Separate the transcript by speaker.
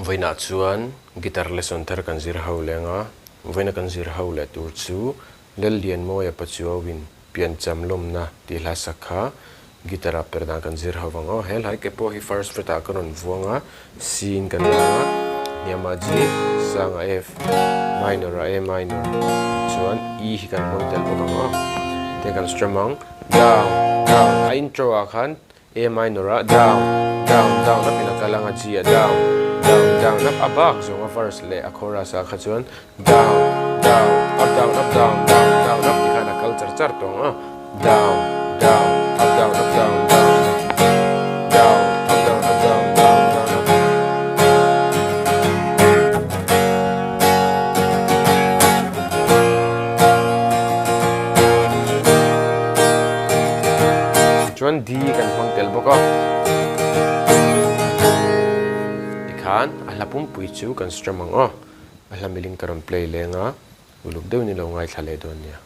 Speaker 1: Vawiinah chuan guitar lesson thar kan zir ho leng a, vawiina kan zir ho leh tur chu Lallianmawia Pachuauin piancham lawmna tih hla sak kha guitar ah per dan kan zir ho vang aw. He hlai ke pawh hi first fret ah ka rawn vuang a, C in kan lang a, hniamah G, sangah F, minor ah A minor, chuan E hi kan hmang tel bawk ang aw. Tiang kan strum ang, down, down, a intro ah khan A minor ah down, down, down up in a kal ang a, G ah down, down, down up, a bak zawng a verse leh a chorus ah kha chuan down, down, up, down, up, down, down, down, up ti khan a kal char char tawh ang a, down, down, up, down, up, down, down, down, up, down, up, down, down, down, up. Chuan D kan hmang tel bawk a. Tikhan a hla pumpui chu kan strum ang aw. A hla miling ka rawn play leng a, uluk deuhin i lo ngaithla leh dawn nia.